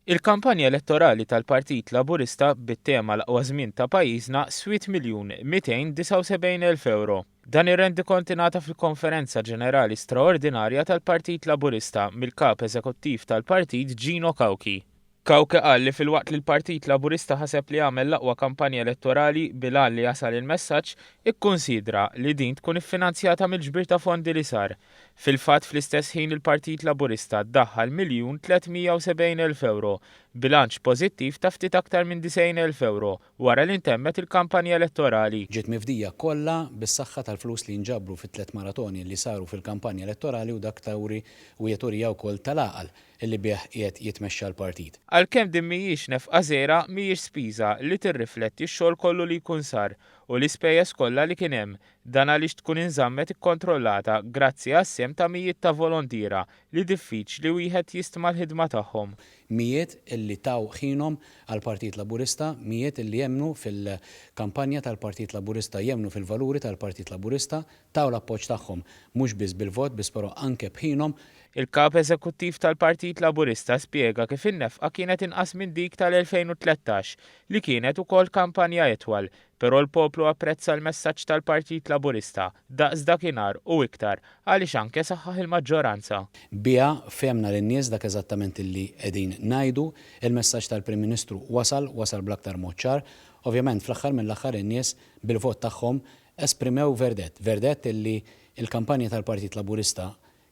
Il-kampanja elettorali tal-Partit Laburista bit-tema L-Aqwa Żmien ta' Pajjiżna swiet 1,279,000 ewro. Dan ir-rendikont ingħata fil-Konferenza Ġenerali Straordinarja tal-Partit Laburista mill-Kap Eżekuttiv tal-Partit Gino Cauchi. Cauchi qal li filwaqt li l-Partit Laburista ħaseb li għamel l-aqwa kampanja elettorali bil-għan li jasal il-messaġġ, ikkunsidra li din tkun iffinanzjata mill-ġbir ta' fondi li sar. Fil-fatt fl-istess ħin il-Partit Laburista daħħal 1,370,000 ewro, bilanċ pożittiv ta' ftit aktar minn 90,000 ewro wara li ntemmet il-kampanja elettorali. Ġiet mifdija kollha bis-saħħa tal-flus li nġabru fit-tlett maratoni li saru fil-kampanja elettorali u dak turi u hija turija wkoll tal-għaqal li bih qiegħed jitmexxa l-partit. Għalkemm din mhijiex nefqa żgħira, mhijiex spiża li tirrifletti x-xogħol kollu li jkun sar u l-ispejjeż kollha li kien hemm. Dan għaliex tkun inżammet ikkontrollata grazzi għas-sehem ta' mijiet ta' volontiera li diffiċli wieħed jistma l-ħidma tagħhom. Mijiet illi taw ħinhom għall-Partit Laburista, mijiet illi jemmnu fil-kampanja tal-Partit Laburista, jemmnu fil-valuri tal-Partit Laburista, taw l-appoġġ tagħhom mhux biss bil-vot biss però anke b'ħinhom. Il-Kap Eżekuttiv tal-Partit Laburista spjega kif in-nefqa kienet inqas minn dik tal-2013 li kienet ukoll kampanja itwal Però l-poplu apprezza l-messaġġ tal-Partit Laburista daqs dakinhar u iktar għaliex anke saħħaħ il-maġġoranza. Biha fehmna lin-nies dak eżattament li qegħdin ngħidu. Il-messaġġ tal-Prim Ministru wasal, wasal bl-aktar mod ċar. Ovvjament fl-aħħar mill-aħħar in-nies bil-vot tagħhom esprimew verdett. Verdett illi l-kampanja tal-Partit Laburista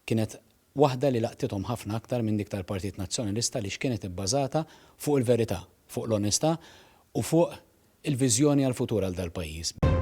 kienet waħda li laqtithom ħafna aktar minn dik tal-Partit Nazzjonalista għaliex kienet ibbażata fuq il-verità, fuq l-onestà u fuq il-viżjoni għall-futur għal dal-pajjiż.